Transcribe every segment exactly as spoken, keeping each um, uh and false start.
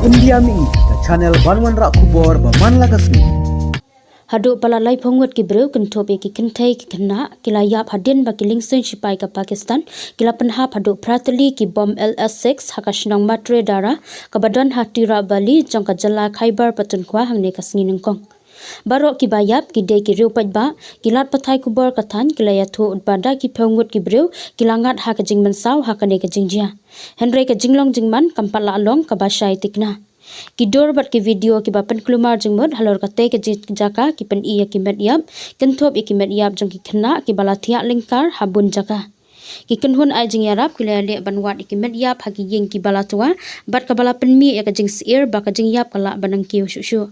India Mihi, ka channel ban wanrah khubor ba man la ka sngi. Haduh palat laiphew ngut ki briew kynthup ïa ki kynthei ki khynnah ki la ïap hadien ba ki liengsuiñ shipai ka Pakistan ki la pynhap haduh phra tylli ki bom L S six ha ka shnong Matre Dara kaba don ha Tirabali jong ka jylla Khyber Pakhtunkhwa hangne ka sngi nyngkong. Baroh kiba ïap ki dei ki riew paidbah. Ki lad pathai khubor ka thaiñ ki la ïathuh ba da ki phew ngut ki briew ki la ngat ha ka jingmynsaw ha kane ka jingjia. Hynrei ka jinglong jingman kam pat la long kaba shai thikna. Ki dur bad ki video kiba pynkulmar jingmut halor katei ka ji-, jaka ki pyni ïa ki met ïap, kynthup ïa ki met ïap jong ki khynnah kiba la thiah lyngkar ha bun jaka. Ki kynhun ai jingïarap ki la ïaleh ban wad ïa ki met ïap ha ki ïing kiba la twa, bad kaba la pynmih ïa ka jingsyier ba ka jingïap ka lah ban nang kiew shuh shuh.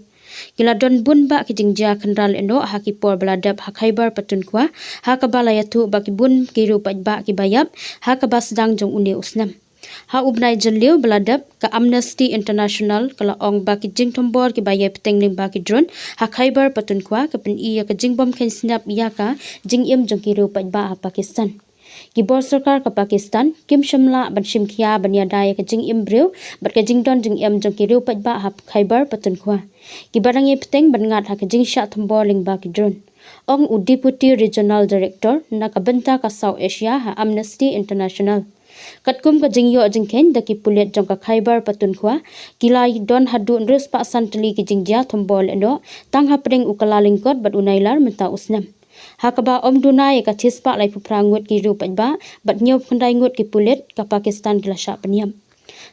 Ki la don bun bah ki jingjia khynra lehnoh ha ki por ba la dep ha Khyber Pakhtunkhwa, ha kaba la ïathuh ba ki bun ki riew paidbah kiba ïap ha kaba sdang jong une u snem. Ha u bnai Jylliew ba la dep, ka Amnesty International ka la ong ba ki jingthombor kiba ïai bteng lyngba ki drone ha Khyber Pakhtunkhwa ka pyni ïa ka jingbymkheiñ sniap ïa ka jingim jong ki riew paidbah ha Pakistan. Ki bor sorkar ka Pakistan kim shym lah ban shim khia ban ïada ïa ka jingim briew bad ka jingdon jingem jong ki riew paidbah ha Khyber Pakhtunkhwa, kiba dang ïai bteng ban ngat ha ka jingshah thombor lyngba ki drone. Ong u Deputy Regional Director na ka bynta ka South Asia ha Amnesty International. Katkum ka jingïoh jingkheiñ da ki pulit jong ka Khyber Pakhtunkhwa, ki la don haduh hynriew spah san tylli ki jingjia thombor lehnoh, tang hapdeng u kyllalyngkot bad u Nailar mynta u snem. Ha kaba ym duna ïa ka shispah laiphew phra ngut ki riew paidbah bad hynñiewphew khyndai ngut ki pulit ka Pakistan ki la shah pynïap.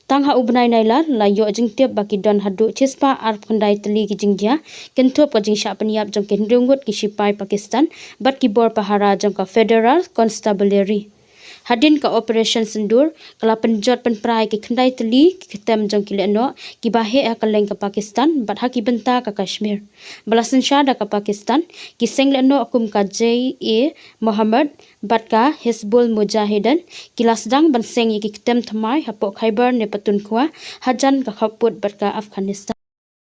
Tang ha u bnai Nailar la ïoh jingtip ba ki don haduh shispah arphew khyndai tylli ki jingjia, kynthup ka jingshah pynïap jong ki hynriew ngut ki shipai Pakistan bad ki bor pahara jong ka Federal Constabulary. Hadien ka Operation Sindoor, ka la pynjot pynpra ïa ki khyndai tylli ki ktem jong ki lehnoh kiba heh ha kylleng ka Pakistan bad ha ki bynta ka Kashmir. Ba la synshar da ka Pakistan, ki seng lehnoh kum ka Jaish-e-Mohammed bad ka Hizbul Mujahideen ki la sdang ban seng ïa ki ktem thymmai hapoh Khyber ne Pakhtunkhwa hajan ka khappud bad ka Afghanistan.